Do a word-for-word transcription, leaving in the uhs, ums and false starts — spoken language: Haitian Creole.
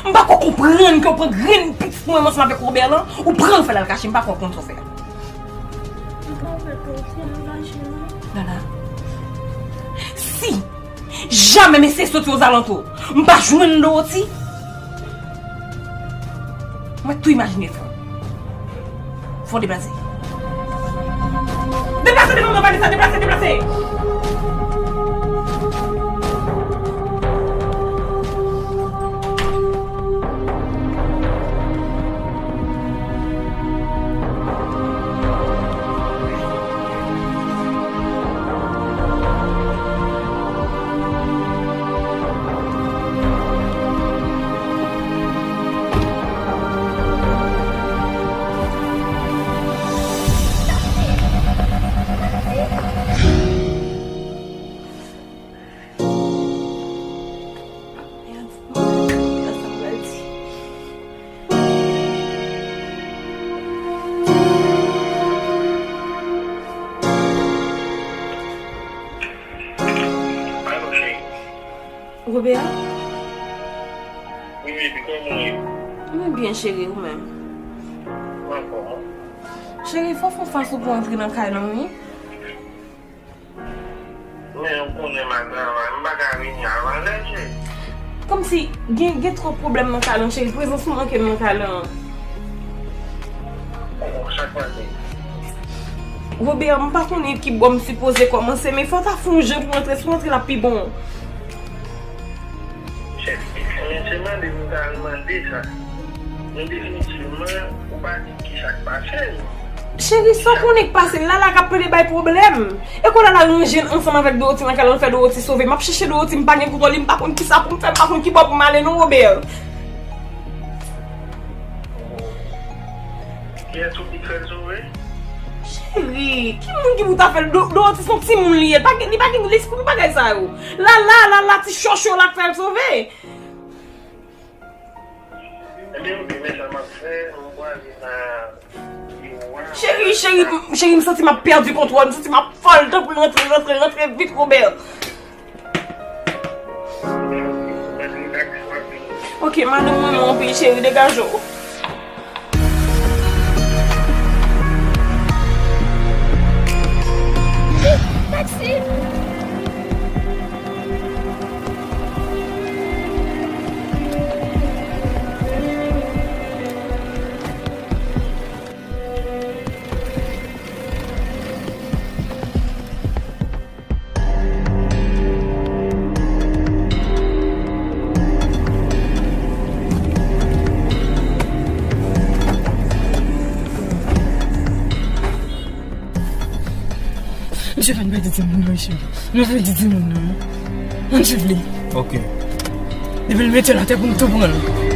M pa ko konprann ke w pran grenn pitit mwen ansanm avèk Robert lan, ou pran l fè l al kache, m pa ko konn sa w fè a. M pa wè Dorothy al kache non. Lala, si jamè mesye soti ozalantou, m pa jwenn Dorothy, mwen tou imajine fè. Fò deplase. Deplase devan mwen, Vanessa, deplase, deplase. Alo, cheri. Robert? Wi, baby, kòman w ye? Mwen byen, cheri, ou menm? Mwen anfòm, wi. Cheri, fò w fè yon fason pou antre nan kay lan, wi. Men ou konnen m al travay, m pa ka vini avan lè, cheri. Kòmsi gen, gen twòp pwoblèm nan kay lan, cheri. Prezans ou manke m nan kay lan. Bon, sa k pase? Robert, m pa konnen ki bò m sipoze kòmanse, men fò w ta fè yon jan pou antre, si w antre l ap pi bon. Cheri, men se mande m ta al mande sa. Men definitivman, ou pa di ki sa k pase. Cheri, sa w konnen k pase, Lala k ap plede bay pwoblèm. E kou Lala ranje l ansanm avèk Dorothy nan kay lan, l fè Dorothy sove. M ap chèche Dorothy, m pa gen kontwòl li, m pa konn ki sa pou m fè, m pa konn ki bò pou m ale non, Robert. Kiyès ou ki fè l sove? Cheri, ki moun ki pou ta fè l? Do-, Dorothy se yon timoun li ye, li pa gen, li pa gen lespri pou bagay sa yo. Lala, Lala, ti chòchò la k fè l sove. Ebyen, oke, men sa m ap fè, m pwale nan biwo a. Cheri, cheri, m, cheri, m santi m ap pèdi kontwòl, m santi m ap fòl, tanpri rantre, rantre, rantre vit, Robert. Oke, madanm, mwen renmen w anpil, cheri, degaje w. Taksi! Mesye, pa n pèdi timoun nan, mesye. Nou pèdi timoun nan. Ann swiv li. Ok. Depi l mete l atè pou n tou pran l.